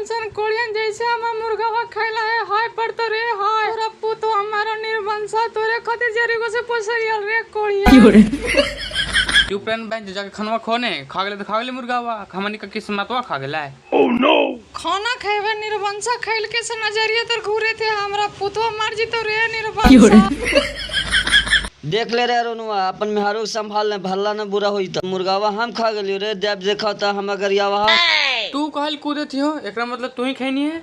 सन कोड़ियन जैसे हमर मुर्गावा खैला है हाय पड़तो रे हाय। तोरा पुतो हमारा निर्वंशा तोरे खातिर जरी से पोसरियल रे कोड़ियन। चुप रहन बहन, जाके खनवा खोने खा गेले तो खा गेले मुर्गावा, हमनी का किस्मतवा खा गेला है। खाना खेबे निर्वंशा खैल के से नजरिया तर घूरे थे हमरा पुतवा मर जितो रे निर्वंशा। देख ले रे रोनुआ अपन मेहारू के संभाल ले, भल्ला न बुरा होई त मुर्गावा हम खा गेलियो रे। देव देखा त हम गरियावा। तू कहल कूदे थी हो, एकरा मतलब तू ही खैनी है।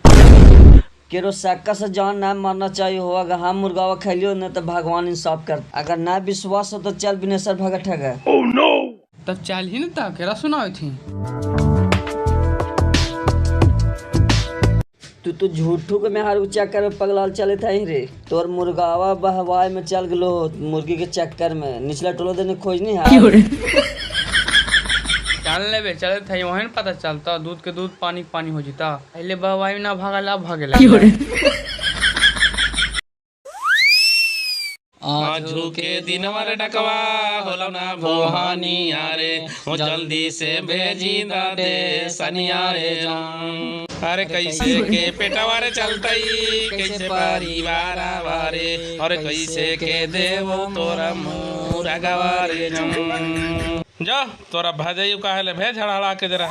केरो सक्का से जान ना मरना चाहिए हो, अगर हम मुर्गावा खैलियो न तो भगवान इंसाफ कर। अगर ना विश्वास हो तो चल बिनेसर भगत ठगे। तब चल ही न ता केरा सुनाई थी। तू तो झूठू के मेहारू के चक्कर में पगलाल चले था ही रे। तोर मुर्गावा बहवाए में चल गलो मुर्गी के चक्कर में, निचला टोला देने खोज नहीं है। चल लेबे चले थे वहीं न पता चलता, दूध के दूध पानी के पानी हो जीता। पहले बहवाई ना भागल अब भागेला। आजू के दिन वर डकवा होलो ना भोहानिया रे, हो जल्दी से भेजी दा दे सनिया रे जान। अरे कैसे के पेटवा रे चलतई, कैसे परिवार वारे, और कैसे के देवो तोरा मुरा गवारे जान। जा तोरा भजई काहे ले भेज हड़हड़ा के जरा।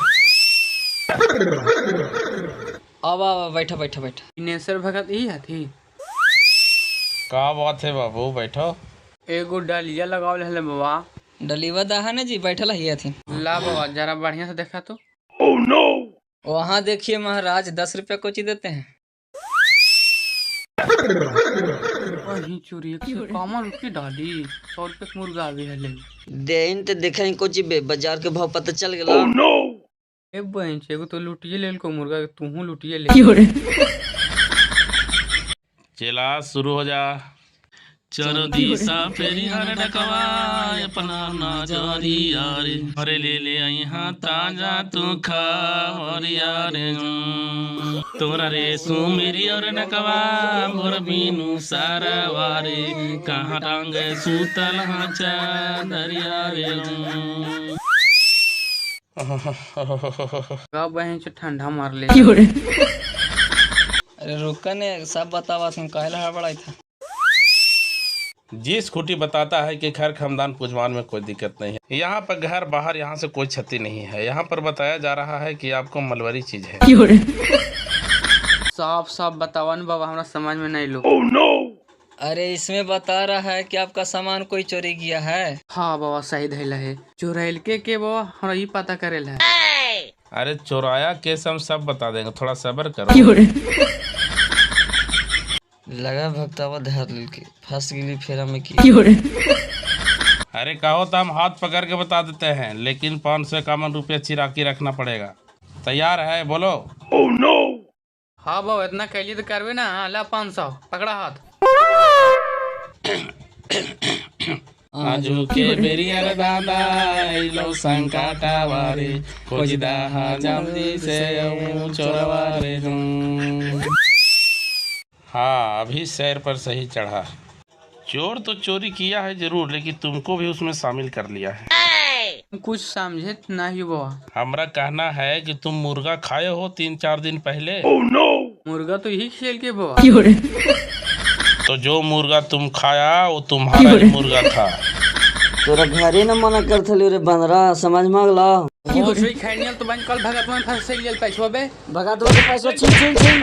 अब अब बैठो बैठो बैठो। बिनेसर भगत यही हथी। का बात है बाबू बैठो। एगो डलिया लगावल हले बाबा। डलीवा दा है ना जी, बैठल ही हथी। ला बाबा जरा बढ़िया से देखा तो। वहाँ देखिए महाराज 10 रुपया कोची देते हैं। वही चोरी 151 रुपये डाली, 100 रुपये के मुर्गा आवे हले। देन ते देखे कोची बे, बाजार के भाव पता चल गेला। ए बहन एगो तो लुटिए लेल को मुर्गा, तूहू लुटिए ले। चला शुरू हो जा। चलो दिशा फेरी हर डकवा अपना ना जारी यारे, अरे ले ले यहाँ ताजा तू खा और यारे। तोरा रे सुमेरी और डकवा मोर बीनू सारा वारे, कहाँ टांगे सूतल हाँ दरिया रे। का बहन से ठंडा मार ले। अरे रुका ने सब बतावा तुम काहे हड़बड़ाई था। जी स्कूटी बताता है कि खैर खानदान पुजवान में कोई दिक्कत नहीं है, यहाँ पर घर बाहर यहाँ से कोई क्षति नहीं है। यहाँ पर बताया जा रहा है कि आपको मलबरी चीज है। साफ साफ बतावा न बाबा, हमरा समझ में नहीं लो। अरे इसमें बता रहा है कि आपका सामान कोई चोरी किया है। हाँ बाबा सही धैला है, चोराइल के बाबा हमरा ये पता करेल है। अरे चोराया केस हम सब बता देंगे, थोड़ा सब्र करो। लगा भक्तावा धर के फंस गेली फेरा में की। अरे कहो तो हम हाथ पकड़ के बता देते हैं, लेकिन 551 रुपया चिराकी रखना पड़ेगा। तैयार है बोलो। हाँ बाबा इतना कैली तो करवे ना, ला 500 पकड़ा हाथ। आजू के बेरियर दादा लो संकाटा वारे, खोजदा हा जल्दी से चोरवा रे। हाँ अभी सैर पर सही चढ़ा। चोर तो चोरी किया है जरूर, लेकिन तुमको भी उसमें शामिल कर लिया है। कुछ समझे नहीं बाबा। हमरा कहना है कि तुम मुर्गा खाए हो 3-4 दिन पहले। मुर्गा तो यही खेल के बाबा। तो जो मुर्गा तुम खाया वो तुम्हारा ही मुर्गा था। तोरा घरे न मना कर थली रे बंदरा, समझ में आगला। खैनियल तो बन कल भगत में फंस गेल पैसवा बे। भगत के पैसवा छीन छीन छीन।